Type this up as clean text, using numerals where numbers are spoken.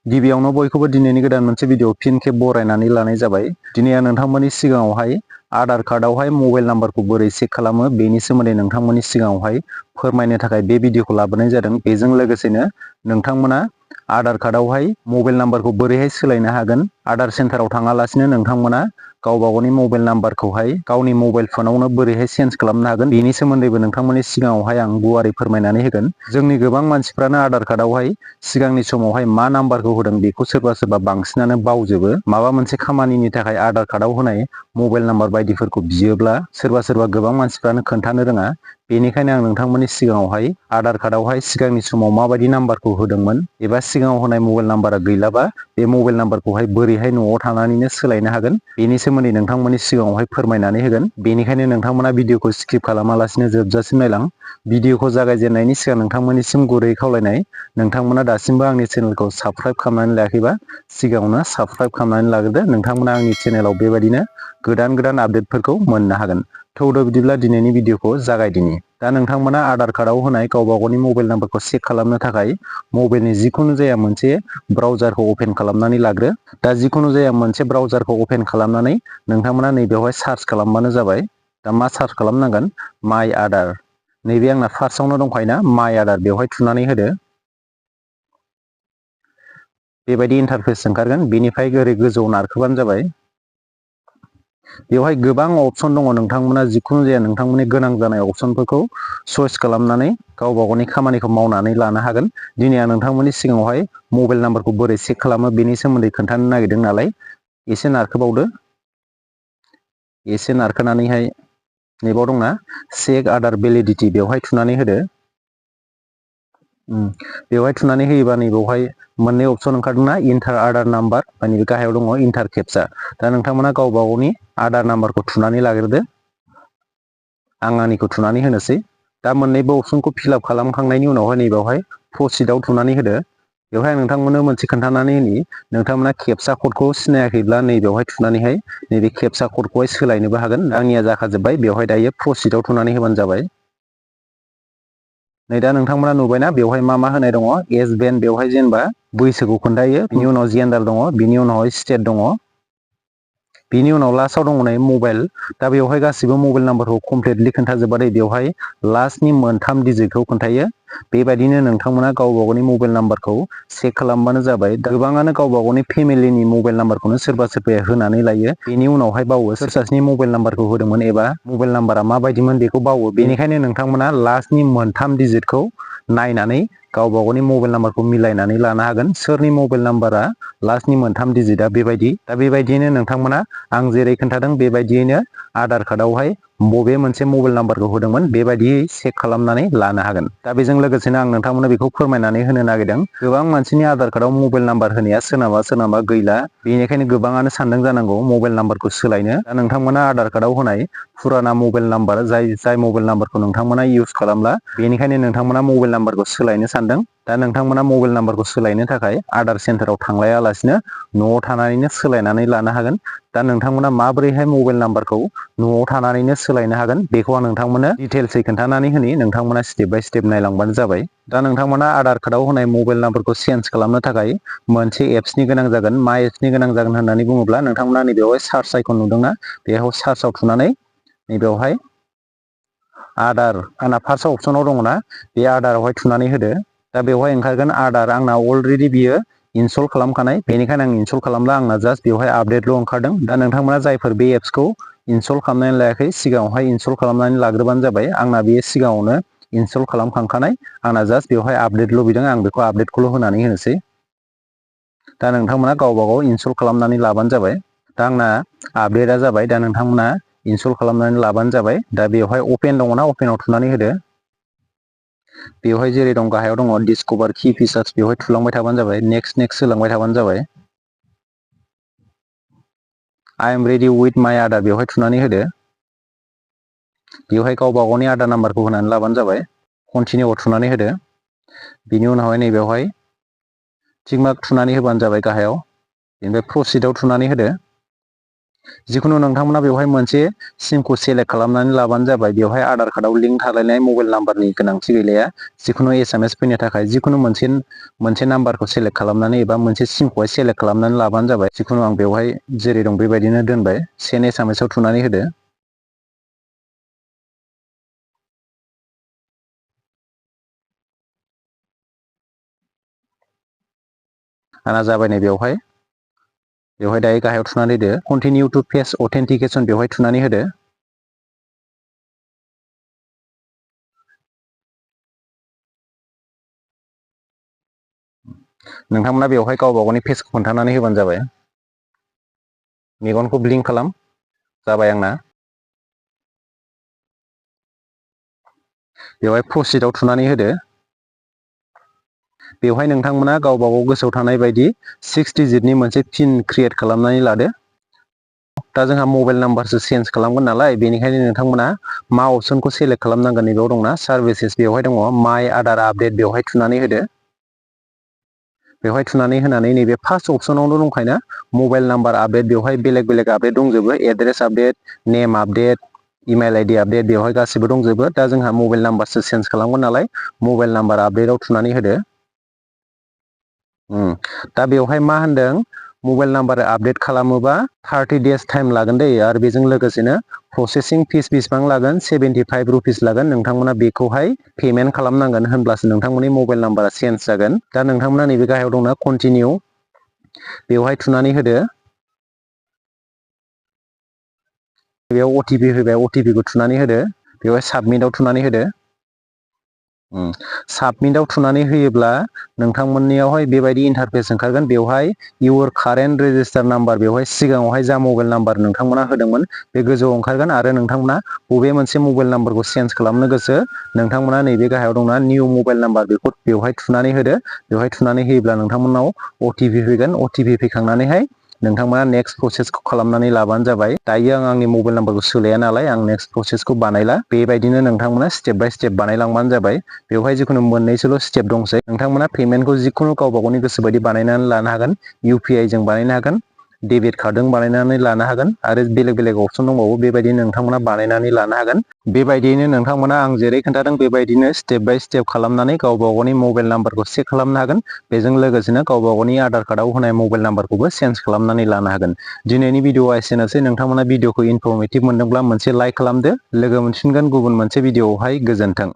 गिबियावनो बयखौबो दिनैनि गोदान मोनसे भिडिअ फिन खेब बरायनानै लानाय जाबाय। दिनै आं नोंथांमोननि सिगाङावहाय आधार कार्डआवहाय मबाइल नाम्बारखौ बोरै चेक खालामो बेनि सोमोन्दै नोंथांमोननि सिगाङावहाय फोरमायनो थाखाय बे भिडिअखौ लाबोनाय जादों। बेजों लोगोसेनो नोंथांमोना आधार कार्डआवहाय मबाइल नाम्बारखौ बोरैहाय सोलायनो हागोन, आधार सेन्टाराव थाङालासिनो नोंथांमोना गावबा गावनि मबाइल नाम्बारखौहाय गावनि मबाइल फनावनो बोरैहाय चेन्ज खालामनो हागोन बेनि सोमोन्दैबो नोंथांमोननि सिगाङावहाय आं गुवारै फोरमायनानै होगोन। जोंनि गोबां मानसिफ्रानो आधार कार्डआवहाय सिगांनि समावहाय मा नाम्बारखौ होदों बेखौ सोरबा सोरबा बांसिनानो बावजोबो। माबा मोनसे खामानिनि थाखाय आधार कार्डआव होनाय मबाइल नाम्बार बायदिफोरखौ बियोब्ला सोरबा गोबां मानसिफ्रानो खोन्थानो रोङा। बेनिखायनो आं नोंथांमोननि सिगाङावहाय आधार कार्डआवहाय सिगांनि समाव माबायदि नाम्बारखौ होदोंमोन एबा सिगाङाव होनाय मबाइल नाम्बारा गैलाबा बे मबाइल नाम्बारखौहाय बोरैहाय न'आव थानानैनो सोलायनो हागोन बेनि सोमोन्दै नोंथांमोननि सिगाङावहाय फोरमायनानै होगोन। बेनिखायनो नोंथांमोना भिडिअखौ स्किप खालामालासिनो जोबजासिम नायलां। भिडिअखौ जागायजेननायनि सिगां नोंथांमोननिसिम गुरै खावलायनाय, नोंथांमोना दासिमबो आंनि चेनेलखौ साबस्क्राइब खालामनानै लायाखैबा सिगाङावनो साबस्क्राइब खालामनानै लाग्रोदो। नोंथांमोना आंनि चेनेलाव बेबायदिनो गोदान आपडेटफोरखौ मोननो हागोन। थौदो बिदिब्ला दिनैनि भिडिअखौ जागायदिनि। दा नोंथांमोना आधार कार्डआव होनाय गावबा गावनि मबाइल नाम्बारखौ चेक खालामनो थाखाय मबाइलनि जिखुनु जाया मोनसे ब्राउजारखौ अपेन खालामनानै लाग्रो। दा जिखुनु जाया मोनसे ब्राउजारखौ अपेन खालामनानै नोंथांमोना नैबेयावहाय सार्च खालामबानो जाबाय। दा मा सार्च खालामनांगोन? माइ आधार। नैबे आंना फार्स्टआवनो दंखायोना माइ आधार, बेवहाय थुनानै होदो। बेबायदि इन्टारफेस ओंखारगोन। बेनिफ्राय ओरै गोजौआव नारखोबानो जाबाय। बेवहाय गोबां अपसन दङ, नोंथांमोना जिखुनु जाया नोंथांमोननि गोनां जानाय अपसनफोरखौ चयस खालामनानै गावबा गावनि खामानिखौ मावनानै लानो हागोन। दिनै आं नोंथांमोननि सिगाङावहाय मबाइल नाम्बारखौ बोरै चेक खालामो बेनि सोमोन्दै खोन्थानो नागिरदों नालाय एसे नारखोबावदो। एसे नारखोनानैहाय नैबाव दंना चेक आधार भेलिडिटि, बेवहाय थुनानै होदो। बेवहाय थुनानै होयोबा नैबावहाय मोननै अपसन ओंखारदोंना, इन्टार आधार नाम्बार, नैबे गाहायाव दङ इन्टार केपचा। दा नोंथांमोना गावबा गावनि आधार नाम्बारखौ थुनानै लाग्रोदो। आं आंनिखौ थुनानै होनोसै। दा मोननैबो अपसनखौ फिलआप खालामखांनायनि उनावहाय नैबावहाय प्रसिडआव थुनानै होदो। बेवहाय नोंथांमोननो मोनसे खोन्थानानै होनि, नोंथांमोना केपचा क'डखौ सिनायाखैब्ला नैबेवहाय थुनानैहाय नैबे केपचा क'डखौहाय सोलायनोबो हागोन। आंनिया जाखाजोब्बाय, बेवहाय दायो प्रसिडआव थुनानै होबानो जाबाय। नै दा नोंथांमोना नुबायना बेवहाय मा होनाय दङ? एज बेन, बेवहाय जेनेबा बैसोखौ खोन्थायो। बिनि उनाव जेन्डार दङ, बिनि उनावहाय स्टेट दङ, बिनि उनाव लास्टआव दङ नै मबाइल। दा बेवहाय गासिबो मबाइल नाम्बारखौ कमप्लिटलि खोन्थाजोबबाथाय बेवहाय लास्टनि मोनथाम डिजिटखौ खोन्थायो। बेबायदिनो नोंथांमोना गावबा गावनि मबाइल नाम्बारखौ चेक खालामबानो जाबाय। गोबाङानो गावबा गावनि फेमिलिनि मबाइल नाम्बारखौनो सोरबाया होनानै लायो। बेनि उनावहाय बावो सोर सासेनि मबाइल नाम्बारखौ होदोंमोन एबा मबाइल नाम्बारा माबायदिमोन बेखौ बावो। बेनिखायनो नोंथांमोना लास्टनि मोनथाम डिजिटखौ नायनानै गावबा गावनि मबाइल नाम्बारखौ मिलायनानै लानो हागोन। सोरनि मबाइल नाम्बारा लास्टनि मोनथाम डिजिटआ बेबायदि। दा बेबायदियैनो नोंथांमोना आं जेरै खोन्थादों बेबायदियैनो आधार कार्डआवहाय बबे मोनसे मबाइल नाम्बारखौ होदोंमोन बेबायदियै चेक खालामनानै लानो हागोन। दा बेजों लोगोसेनो आं नोंथांमोननो बेखौ फोरमायनानै होनो नागिरदों, गोबां मानसिनि आधार कार्डआव मबाइल नाम्बार होनाया सोरनाबा गैला। बेनिखायनो गोबाङानो सानदों जानांगौ मबाइल नाम्बारखौ सोलायनो। दा नोंथांमोना आधार कार्डआव होनाय फुराना मबाइल नाम्बार, जाय मबाइल नाम्बारखौ नोंथांमोना इउज खालामला, बेनिखायनो नोंथांमोना मबाइल नाम्बारखौ सोलायनो सानदों। दा नोंथांमोना मबाइल नाम्बारखौ सोलायनो थाखाय आधार सेन्टाराव थांलायालासिनो न'आव थानानैनो सोलायनानै लानो हागोन। दा नोंथांमोना माबोरैहाय मबाइल नाम्बारखौ न'आव थानानैनो सोलायनो हागोन बेखौ आं नोंथांमोननो डिटेल्सै खोन्थानानै होनि, नोंथांमोना स्टेप बाय स्टेप नायलांबानो जाबाय। दा नोंथांमोना आधार कार्डआव होनाय मबाइल नाम्बारखौ चेन्ज खालामनो थाखाय मोनसे एप्सनि गोनां जागोन। मा एप्सनि गोनां जागोन होननानै बुङोब्ला नोंथांमोना नैबेयावहाय सार्च आइकन नुदोंना, बेयाव सार्चआव थुनानै नैबेयावहाय आधार, आंना फार्स्ट अपसनाव दङना, बे आधारावहाय थुनानै होदो। दा बेवहाय ओंखारगोन आधार, आंना अलरेडि बियो इनस्टल खालामखानाय, बेनिखायनो आं इनस्टल खालामला, आंना जास्ट बेवहाय आपडेटल' ओंखारदों। दा नोंथांमोना जायफोर बे एप्सखौ इनस्टल खालामनानै लायाखै सिगाङावहाय इनस्टल खालामनानै लाग्रोबानो जाबाय। आंना बेयो सिगाङावनो इनस्टल खालामखांखानाय, आंना जास्ट बेवहाय आपडेट लुबैदों, आं बेखौ आपडेटखौल' होनानै होनोसै। दा नोंथांमोना गावबा गाव इनस्टल खालामनानै लाबानो जाबाय। दा आंना आपडेटआ जाबाय, दा नोंथांमोना इनस्टल खालामनानै लाबानो जाबाय। दा बेवहाय अपेन दङना, अपेनाव थुनानै होदो। बेवहाय जेरै दं गाहायाव दङ डिसकभार कि फिचार्स, बेवहाय थुलांबाय थाबानो जाबाय। नेक्स्ट होलांबाय थाबानो जाबाय। आइ एम रेडि उइथ माइ आधार, बेवहाय थुनानै होदो। बेवहाय गावबा गावनि आधार नाम्बारखौ होनानै लाबानो जाबाय। कन्टिनिउआव थुनानै होदो। बिनि उनावहाय नैबेवहाय टिक मार्क थुनानै होबानो जाबाय गाहायाव। बेनिफ्राय प्रसिडआव थुनानै होदो। जिखुनु नोंथांमोना बेवहाय मोनसे सिमखौ सेलेक्ट खालामनानै लाबानो जाबाय। बेवहाय आधार कार्डआव लिंक थालायनाय मबाइल नाम्बारनि गोनांथि गैलाया। जिखुनु SMS फैनो थाखाय जिखुनु मोनसे नाम्बारखौ सेलेक्ट खालामनानै एबा मोनसे सिमखौहाय सेलेक्ट खालामनानै लाबानो जाबाय। जिखुनु आं बेवहाय जेरै दं बेबायदिनो दोनबाय। सेन्ड SMS आव थुनानै होदो। आंना जाबाय नै बेवहाय दायो गाहायाव थुनानै होदो कन्टिनिउ टु फेस अथेन्टिकेसन बेवहाय थुनानै होदो। नोंथांमोना बेवहाय गावबा गावनि फेसखौ खोन्थानानै होबानो जाबाय। मेगनखौ ब्लिंक खालाम। जाबाय आंना। बेवहाय प्रसिडआव थुनानै होदो। बेवहाय नोंथांमोना गावबा गाव गोसोआव थानाय बायदि 6 डिजिटनि मोनसे पिन क्रियेट खालामनानै लादो। दा जोंहा मबाइल नाम्बारसो चेन्ज खालामगोन नालाय, बेनिखायनो नोंथांमोना मा अपसनखौ सेलेक्ट खालामनांगोन नैबेयाव दंना सार्भिसेस बेवहाय दङ माइ आधार आपडेट बेवहाय थुनानै होदो। बेवहाय थुनानै होनानै नैबे फार्स्ट अपसनावनो दंखायोना मबाइल नाम्बार आपडेट बेवहाय बेलेग आपडेट दंजोबो एड्रेस आपडेट, नेम आपडेट, इमेल आइडि आपडेट बेवहाय गासिबो दंजोबो। दा जोंहा मबाइल नाम्बारसो चेन्ज खालामगोन नालाय मबाइल नाम्बार आपडेटआव थुनानै होदो। दा बेवहाय मा होनदों मबाइल नाम्बार आपडेट खालामोबा 30 डेज टाइम लागोन दै, आरो बेजों लोगोसेनो प्रसेसिं फिस बेसेबां लागोन 75 रुपिस लागोन। नोंथांमोना बेखौहाय पेमेन्ट खालामनांगोन, होनब्लासो नोंथांमोननि मबाइल नाम्बारा चेन्ज जागोन। दा नोंथांमोना नैबे गाहायाव दंना कन्टिनिउ बेवहाय थुनानै होदो। बेयाव अटिपि फैबाय, अटिपिखौ थुनानै होदो। बेवहाय साबमिटआव थुनानै होदो। साबमिटआव थुनानै होयोब्ला नोंथांमोननियावहाय बेबायदि इन्टारफेस ओंखारगोन। बेवहाय इउर कारेन्ट रेजिस्टार नाम्बार बेवहाय सिगाङावहाय जा मबाइल नाम्बार नोंथांमोना होदोंमोन बे गोजौआव ओंखारगोन, आरो नोंथांमोना बबे मोनसे मबाइल नाम्बारखौ चेन्ज खालामनो गोसो नोंथांमोना नैबे गाहायाव दंना निउ मबाइल नाम्बार बेखौ बेवहाय थुनानै होदो। बेवहाय थुनानै होयोब्ला नोंथांमोननाव अटिपि फैगोन। अटिपि फैखांनानैहाय नोंथांमोना नेक्स्ट प्रसेसखौ खालामनानै लाबानो जाबाय। दायो आं आंनि मबाइल नाम्बारखौ सोलाया नालाय आं नेक्स्ट प्रसेसखौ बानायला। बेबायदिनो नोंथांमोना स्टेप बाय स्टेप बानायलांबानो जाबाय। बेवहाय जिखुनु मोननैसोल' स्टेप दंसै। नोंथांमोना पेमेन्टखौ जिखुनु गावबा गावनि गोसो बायदि बानायनानै लानो हागोन। UPI जों बानायनो हागोन, डेबिट कार्डजों बानायनानै लानो हागोन, आरो बेलेग अपसन दंबावो बेबायदिनो नोंथांमोना बानायनानै लानो हागोन। बेबायदियैनो नोंथांमोना आं जेरै खोन्थादों बेबायदिनो स्टेप बाय स्टेप खालामनानै गावबा गावनि मबाइल नाम्बारखौ चेक खालामनो हागोन। बेजों लोगोसेनो गावबा गावनि आधार कार्डआव होनाय मबाइल नाम्बारखौबो चेन्ज खालामनानै लानो हागोन। दिनैनि भिडिअआ एसेनोसै। नोंथांमोना भिडिअखौ इनफरमेटिभ मोनदोंब्ला मोनसे लाइक खालामदो। लोगो मोनफिनगोन गुबुन मोनसे भिडिअआवहाय। गोजोन्थों।